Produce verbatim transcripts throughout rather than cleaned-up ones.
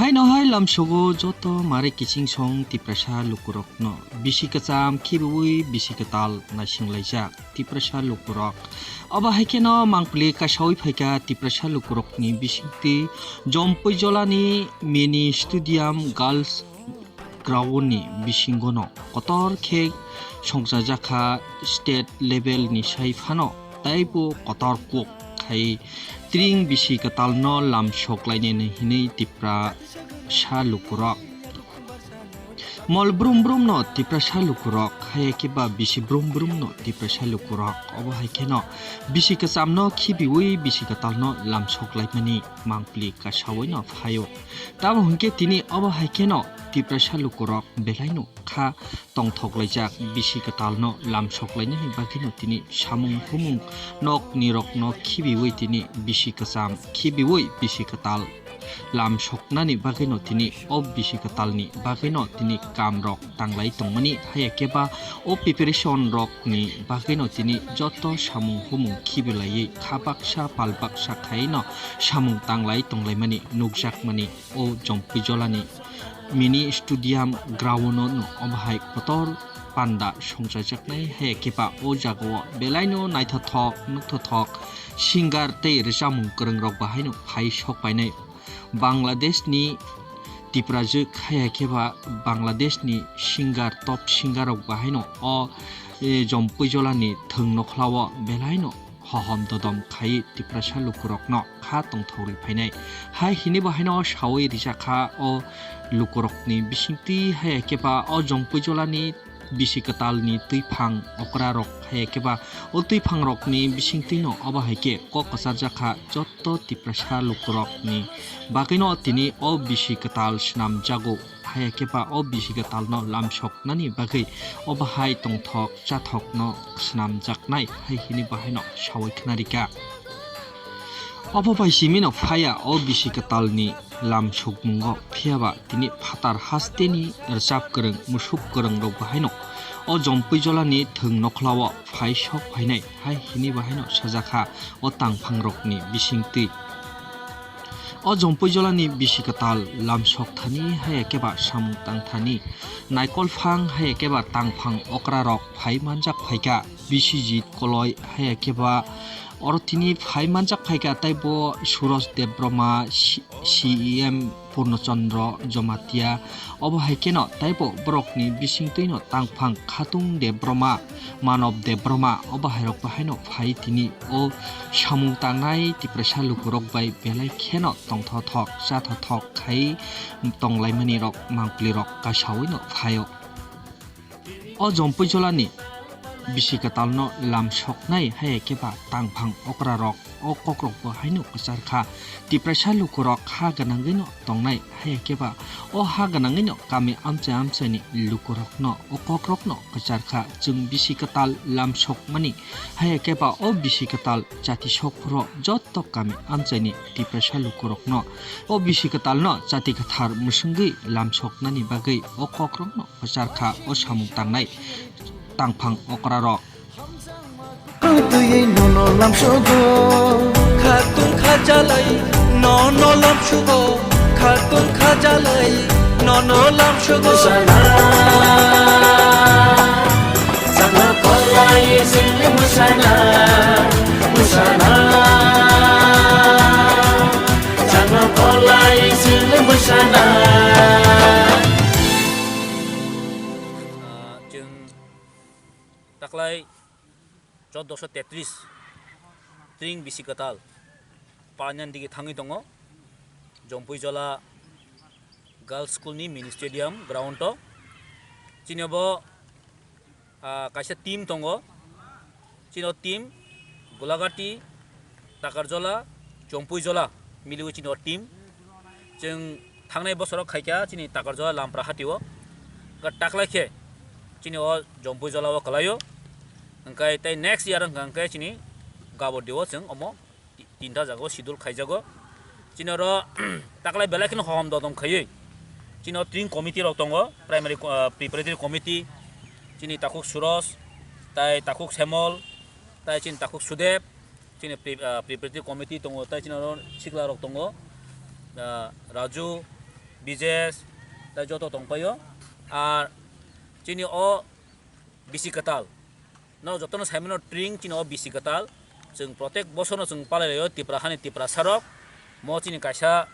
Haino hai lamsogo joto mare kiching song Tiprasa lukurokno bisi kwcham khibiwi bisi kwtal naisinglaijak Tiprasa lukurok. Obo hai kheno mangpili kasawi phaikha Tiprasa lukurokni bisingtwi Jompui Jolani mini stadium girls ground ni bisingono kotor khe songchajakha state level ni sai phano taibo kotor kok khai tring bisi kwtalno lamsok lainani hinwi Tiprasa lukurok. Mol brum brum no Tiprasa lukurok, haya khe ba bisi brum brum no Tiprasa lukurok. Obo hai kheno bisi kwcham no khibiwi bisi kwtal no lamsok laimani mangpili kasawi no phaio. Tamo hwnkhe tini obo hai kheno Tiprasa lukurok belai no kha tongthok laijak bisi kwtal no lamsok lainani bagwi no tini samung humung nok ni rok no khibiwi tini bisi kwcham khibiwi bisi kwtal lam soknani bagwino tini o bisi kwtalni bagwino tini kamrok tanglai tongmani, haya khe ba o preparation rokni bagwino tini joto samung humung khibilaiwi kha baksa pal baksa khaino samung tanglai tonglaimani nukjakmani o Jompui Jolani mini stadium ground-o no omo hai kotor panda songchajaknai, haya khe ba o jagao belaino naithothok nukhothok singer tei rwchapmung kwrwngrok bahaino phai sok painai. Bangladeshni Tiprajwk, haya khe ba Bangladeshni singer, top singer rok bahaino o, e, Jompui Jolani thwng nokhlao belaino hohom dodom khai Tiprasa lukurokno kha tongthokri phainai. Hai hini bahaino sawi rijakha o lukurokni bisingtwi, haya khe ba o Jompui Jolani bisi kwtalni twiphang okrarok, haya khe ba o twiphangrokni bisingtwino obo hai khe kok kwcharjakha joto Tiprasa lukurokni bagwino tini o bisi kwtal swnamjago, haya khe ba o bisi kwtalno lamsoknani bagwi obo hai tongthok chathokno swnamjaknai hai hini bahaino sawi khwnarikha. Obo bai simino phaiya o bisi kwtalni lam sukmungo, phiya ba tini phatar hasteni rwchap kwrwng, musuk kwrwng rok bahaino o Jompui Jolani thwng nokhlao phai sok phainai hai hini bahaino sajakha o tangphang rokni bisingtwi. O Jompui Jolani bisi kwtal lam sok thani, haya khe ba samung tang thani, naikol phang haya khe ba tangphang okra rok phai manjak phaikha, Biswajit Koloi haya khe ba oro tini phai manjak phaikha, tei bo Suroj Debbarma, C-, C E M Purno Chandra Jamatia, obo hai kheno tei bo borokni bisingtwino tangphang Khatung Debbarma, Manob Debbarma, obo hai rok bahaino phai tini o samung tangnai Tiprasa lukurok bai belai kheno tongthothok chathothok khai tonglaimani rok mangpili rok kasawi no phaio. O Jompui Jolani bisi kwtalno lam soknai, haya khe ba tangphang okra rok o kok rok bo haino kwchar kha. Tiprasa lukurok ha gwnangwi no tongnai, haya khe ba o ha gwnangwi no kami amchai amchai ni lukurok no o kok rok no kwchar kha. Chwng bisi kwtal lam sokmani, haya khe ba o bisi kwtal chati sok phuru joto kami amchai ni Tiprasa lukurok no o bisi kwtal no chati kwthar mwswngwi lam soknani bagwi o kok rok no kwchar kha o samung tangnai tangphang okra rok. Twi nono lamsogo, khatung khajalai, nono lamsogo, khatung khajalai, nono lamsogo. Musana, sana kolai sing musana, musana, sana kolai sing musana. Taklai chouddosho tetris tring bisi kwtal painani digi thangwi tongo, Jompui Jola Girls School ni mini stadium ground o. Chini bo, ah, kaisa team tongo, chini o team Gulagati, Takarjola, Chompuijola miliwi chini o team. Chwng thangnai bosoro khaikha chini Takarjola Lampra hatio. Ga taklai khe chini o Chompuijola o kwlaio. Hwnkhe tei next year hwnkha hwnkhe chini Gabodeo chwng omo ti-, tinta jagao schedule khaijago. Chini oro taklai belai kheno hohom dodom khaiwi. Chini o tring committee rok tongo, primary co-, ah, preparatory committee, chini takhuk Suros, tai takhuk Semol, tai chini takhuk Sudep, chini pre-, ah, preparatory committee tongo, tai chini oro sikla rok tongo, ah, Raju, Bijesh, tai joto tongpaio. Ar chini o bisi kwtal, no jotono saimano tring chini o bisi kwtal. Chwng protek bosorno chwng palailaio Tipra hani Tiprasarok. Mo chini kaisa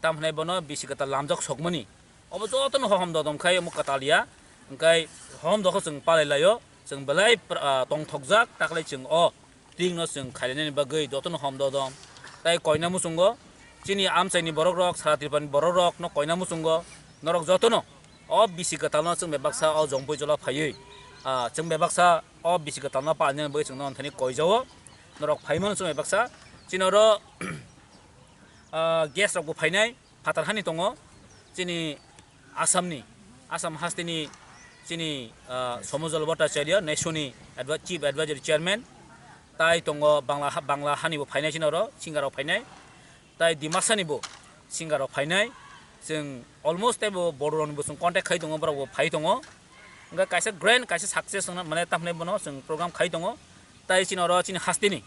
tamhinai bono bisi kwtal lamjak sokmani. Obo jotono hohom dodom khai omo kwtal ya. Hwnkhe hohom dokho chwng palailaio. Chwng belai pra-, ah, tongthokjak, taklai chwng o tringno chwng khailainani bagwi jotono hom dodom. Tai koina muchungo chini amchaini borokrok, sara Tripurani borokrokno koina muchungo norok jotono o bisi kwtalno chwng bai baksa o Jongpui jola phaiwi, ah, chwng bai baksa o bisi kwtalno palnani bagwi chwngno nonthani koijao. Norok phaimano chwng bai baksa chini oro, ah, guest rokbo phainai. Phatar hani tongo chini Assamni, Assam hasteni chini, ah, Somojol Bhattacharya, Naisoni advi-, Chief Advisory Chairman, tai tongo Bangla ha-, Bangla hanibo phainai chini oro, singarok phainai, tai Dimasanibo singarok phainai, chwng almost teibo Bororoknibo chwng contact khai tongo, borokbo phai tongo, hwnkhe kaisa grand, kaisa success wngna, mane, tamhinai bono chwng program khai tongo, tai chini oro chini hasteni,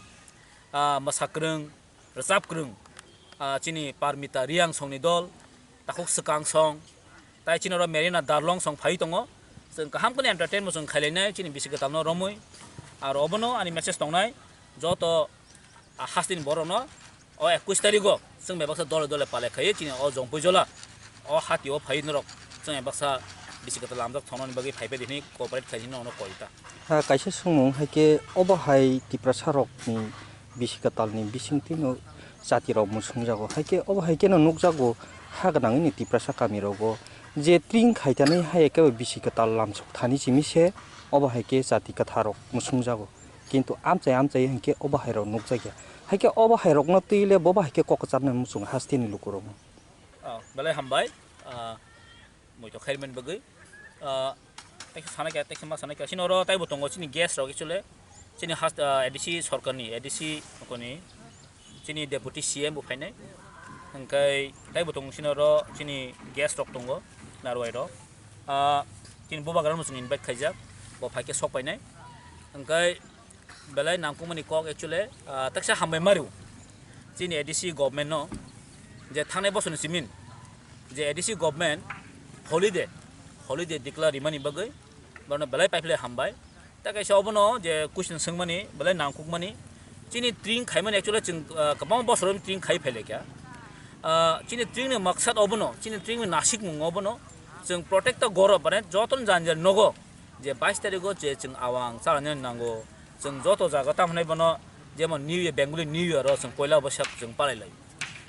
ah, mwsakwrwng, rwchap kwrwng, ah, chini Parmita Riang songni dol, takhuk swkang song, tai chini oro Merina Darlong song phai tongo. Chwng kaham khe entertain bo chwng khailainai chini bisi kwtalno romwi. Aro obono ani message tongnai, joto, ah, hasteni borokno o ekwis tarigo chwng bai baksa dole dole palai khaiwi chini o Jongpui jola o hati o phai norok chwng bai baksa bisi kwtal lamjak thongnani bagwi phai phai di hwnwi cooperate khai hwnwi nono koi ta. Ha, kaisa swngmung hai khe, obo hai Tiprasa rokni bisi kwtalni bisingtwino chati rok mwswngjago. Hai khe obo hai kheno nukjago, ha gwnangwini Tiprasa kami rogo je tring khaitanai hai khe bisi kwtal lamsok thani simi se obo hai khe chati kwthar rok mwswngjago. Kintu amchai amchai hinkhe obo hai rok nukjakya. Hai khe obo hai rokno twi le bobo hai khe kok kwcharnai muchung hasteni lukurokno. Oh, belai hambai. Ah, Muitok khairmani bagwi, ah, tei khe sana khe, tei khe ma sana khe. Chini oro taibo tongo chini guest rok actually. Chini has, ah, A D C sorkarni, A D C koni, chini deputy C M bo phainai. Hwnkhe taibo tongo chini oro chini guest rok tongo, narwai rok. Ah, chini bubagra no chwng invite khaijak, bo phai khe sok painai. Hwnkhe belai nangkukmani kok actually, ah, taksa hambai mario chini A D C government no, je thangnai bosorni simin je A D C government holiday, holiday declare rimani bagwi bono belai paiphlai hambai. Ta kaisa obono je question swngmani belai nangkukmani, chini tring khaimani actually chwng, ah, kwbangma bosor tring khai phailaikha. Ah, chini tringni maksad obono, chini tringni nasikmung obono chwng protect ta goro, mane jotono jani jani nogo je bais tarigo je chwng awang chalainani nango. Chwng joto jaga tamo hwnwi bono jemon New Year, Bengali New Year o chwng poila boisak chwng palai lai.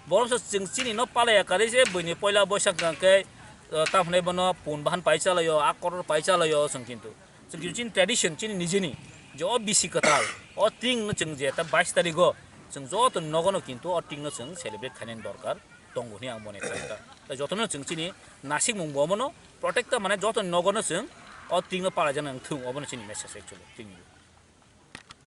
Borok se chwng chini no palai ya kari se buini poila boisak hwnkhe, eh, tamo hwnwi bono pun bahan pai chalaio, a koror pai chalaio chwng kintu. Chwng kintu chini tradition chini nijini je o bisi kwtal o tring no chwng je ta bais tarigo chwng joto nogo no kintu o tring no chwng celebrate khainani dorkar tongo hwnwi ang mone kha. Tei jotono chwng chini nasikmung bo omono protect ta mane joto nogo no chwng o tring no palai jana thung obono chini message actually chini.